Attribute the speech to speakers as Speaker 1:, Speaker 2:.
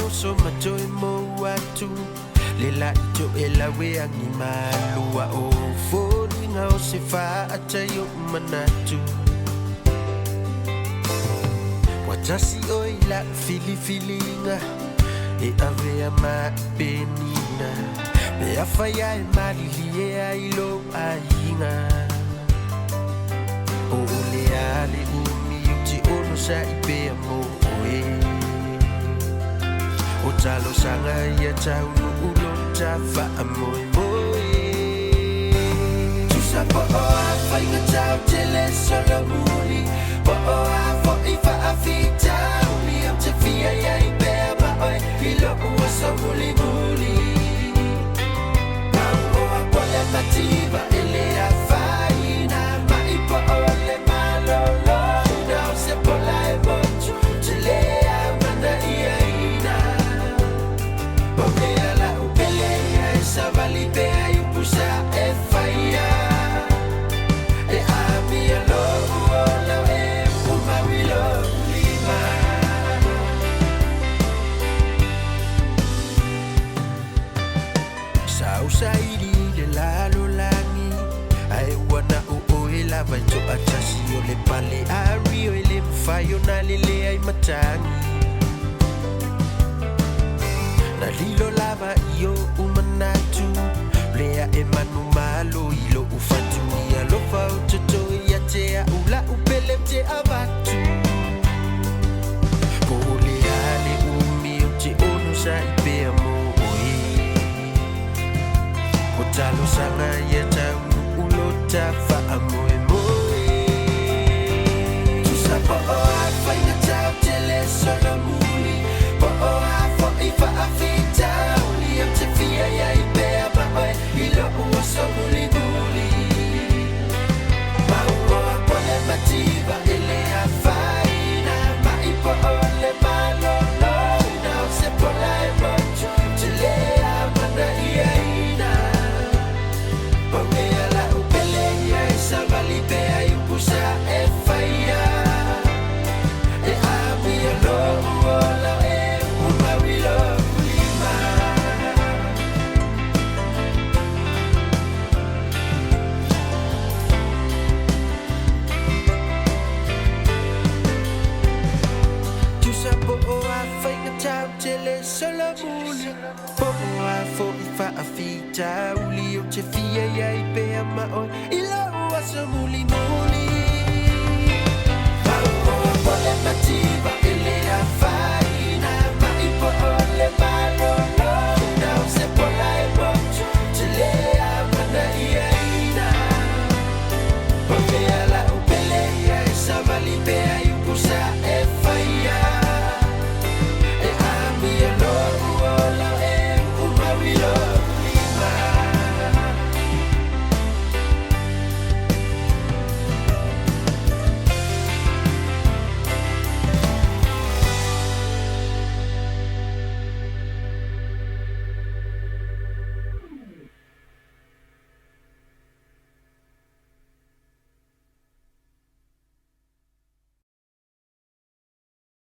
Speaker 1: oso matoe mo atu. Le la ito e lawe angi malua o foliga o se faata i oʻu manatu. Ua tasi oe i laʻu filifiliga e avea maʻu penina. Pe afai ae malilie ai lou aiga. O ole a le umi o te ono sa i pea mo oe. O talosaga ia taunuu lo ta faamoemoe. Tusa po o a faiga tau tele solomuli. Po o a foʻi faafitauli ou te fia iai pea ma oe i loʻu aso mulimuli. Mau oa po le mativa e le afaina mai po o le malōlōina o se pola e motu te lē amanaiaina. Paumea lau pele ia e savali pea i upu sa e faia. E amia loʻu ola e umau i lou lima. Sa ou saili i le lalolagi ae ua na o oe lava e toʻatasi o le pale ari o e le mafai ona lelea i matagi. Na lilo lava i oʻu manatu lea e manumalo i loʻu fatu i alofa o totoe ia te aʻu laʻu pele ou te avatu. Po o le a le umi ou te onosaʻi pea mo oe. O talosaga ia taunuu lo ta faamoemoe. Tusa po o a faiga tau tele solomuli. Po o a foʻi faafitauli ou te fia iai pea ma oe i loʻu aso mulimuli. Mau oa po le mativa e le afaina mai po o le malōlōina o se pola e motu te lē amanaiaina. Paumea lau pele ia e savali pea i upu sa e faia. E amia loʻu ola e umau i lou lima. Tusa po o a faiga tau tele solomuli. Po o a foʻi faafitauli ou te fia iai pea ma oe i loʻu aso mulimuli.